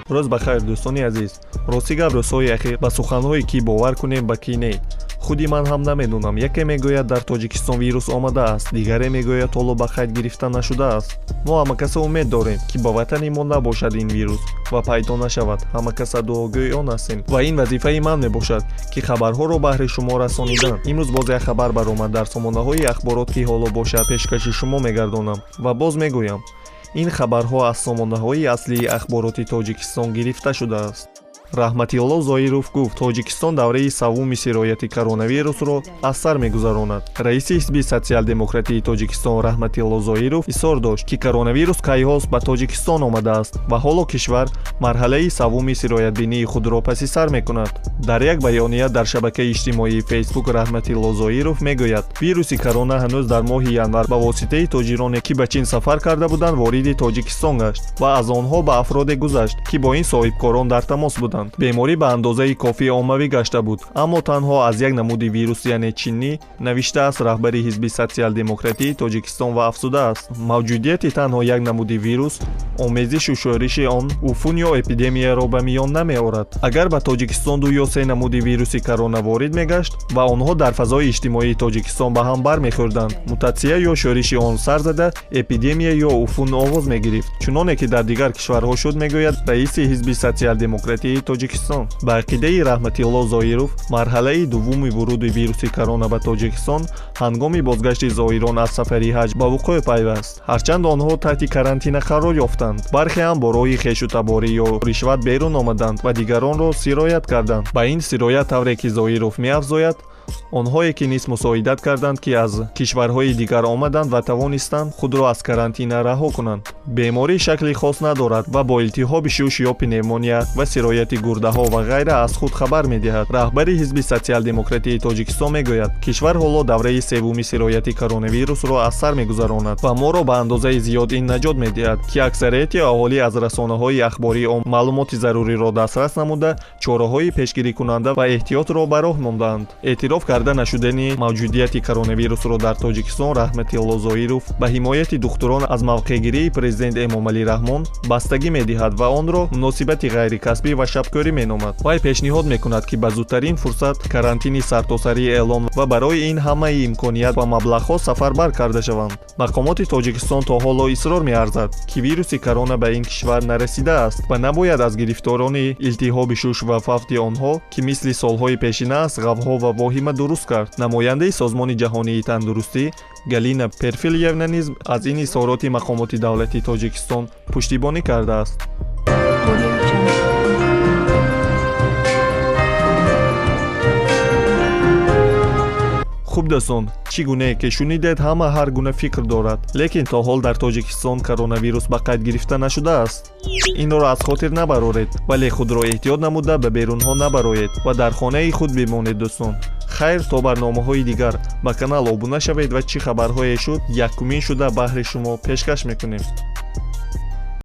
Рӯз ба хайр, дӯстони азиз. Рости гап, рӯзҳои ахир ба суханҳое ки бовар кунем, ба ки не, худи ман ҳам намедонам. Яке мегӯяд, дар Тоҷикистон вирус омадааст, дигаре мегӯяд, ҳоло ба қайд гирифта нашудааст. Мо ҳамакаса умед дорем, ки ба ватани мо набошад ин вирус ва пайдо нашавад. Ҳамакаса дуогӯи он ҳастем ва ин вазифаи ман мебошад, ки хабарҳоро баҳри шумо расонидан. Имрӯз боз як хабар баромад дар сомонаҳои ахборот, ки ҳоло бошад пешкаши шумо мегардонам. Ва боз мегӯям, ин хабарҳо аз сомонаҳои аслии ахбороти Тоҷикистон гирифта шудааст. Раҳматилло Зоиров гуфт, Тоҷикистон давраи саввуми сирояти коронавирусро аз сар мегузаронад. Раиси ҳизби Социал-демократии Тоҷикистон Раҳматилло Зоиров изҳор дошт, ки коронавирус кайҳост ба Тоҷикистон омадааст ва ҳоло кишвар марҳалаи саввуми сироятбинии худро паси сар мекунад. Дар як баёния дар шабакаи иҷтимоии Фейсбук Раҳматилло Зоиров мегӯяд, вируси корона ҳанӯз дар моҳи январ ба воситаи тоҷироне, ки ба Чин сафар карда буданд, вориди Тоҷикистон гашт ва аз онҳо ба афроде гузашт, ки бо ин соҳибкорон дар тамос буданд. Беморӣ ба андозаи кофӣ оммавӣ гашта буд, аммо танҳо аз як намуди вирус, яъне чинӣ, навиштааст раҳбари ҳизби Социал-демократии Тоҷикистон ва афзудааст, мавҷудияти танҳо як намуди вирус омезишу шӯриши он уфун ё эпидемияро ба миён намеорад. Агар ба Тоҷикистон ду ё се намуди вируси корона ворид мегашт ва онҳо дар фазои иҷтимоии Тоҷикистон ба ҳам бармехӯрданд, мутатсия ё шӯриши он сар зада, эпидемия ё уфун оғоз мегирифт, чуноне ки дар дигар кишварҳо шуд, мегӯяд раиси ҳизби Социал-демократии Тоҷикистон. Ба ақидаи Раҳматилло Зоиров, марҳалаи дуввуми вуруди вируси корона ба Тоҷикистон ҳангоми бозгашти зоирон аз сафари ҳаҷ ба вуқӯъ пайваст. Ҳарчанд онҳо таҳти карантина қарор ёфтанд, бархе ҳам бо роҳи хешу таборӣ ё ришват берун омаданд ва дигаронро сироят карданд. Ба ин сироят, тавре ки Зоиров меафзояд, онҳое ки низ мусоидат карданд, ки аз кишварҳои дигар омаданд ва тавонистанд худро аз карантина раҳо кунанд. Беморӣ шакли хос надорад ва бо илтиҳоби шуш ё пневмония ва сирояти гурдаҳо ва ғайра аз худ хабар медиҳад. Раҳбари ҳизби Социал-демократии Тоҷикистон мегӯяд, кишвар ҳоло давраи севуми сирояти коронавирусро аз сар мегузаронад ва моро ба андозаи зиёд ин наҷот медиҳад, ки аксарияти аҳолӣ аз расонаҳои ахбории ом маълумоти заруриро дастрас намуда, чораҳои пешгирикунанда ва эҳтиётро ба роҳ мондаанд. Эътироф карда нашудани мавҷудияти коронавирусро дар Тоҷикистон Раҳматилло Зоиров ба ҳимояти духтурон аз мавқеъгирии президент Эмомалӣ Раҳмон бастагӣ медиҳад ва онро муносибати ғайрикасбӣ ва шабкӯрӣ меномад. Вай пешниҳод мекунад, ки ба зудтарин фурсат карантини сартосарӣ эълон ва барои ин ҳамаи имконият ва маблағҳо сафарбар карда шаванд. Мақомоти Тоҷикистон то ҳоло исрор меарзад, ки вируси корона ба ин кишвар нарасидааст ва набояд аз гирифторони илтиҳоби шуш ва фавти онҳо, ки мисли солҳои пешина аст, ғавғо ва воҳима дуруст кард. Намояндаи Созмони ҷаҳонии тандурустӣ Галина Перфилевна низ аз ин изҳороти мақомоти давлатии Тоҷикистон пуштибонӣ кардааст. Хуб дӯстон, чӣ гунае ки шунидед, ҳама ҳар гуна фикр дорад, лекин то ҳол дар Тоҷикистон коронавирус ба қайд гирифта нашудааст. Инро аз хотир набароред, вале худро эҳтиёт намуда ба берунҳо набароед ва дар хонаи худ бимонед. Дӯстон, хайр, то барномаҳои дигар ба канал обуна шавед ва чӣ хабарҳое шуд, якумин шуда баҳри шумо пешкаш мекунем.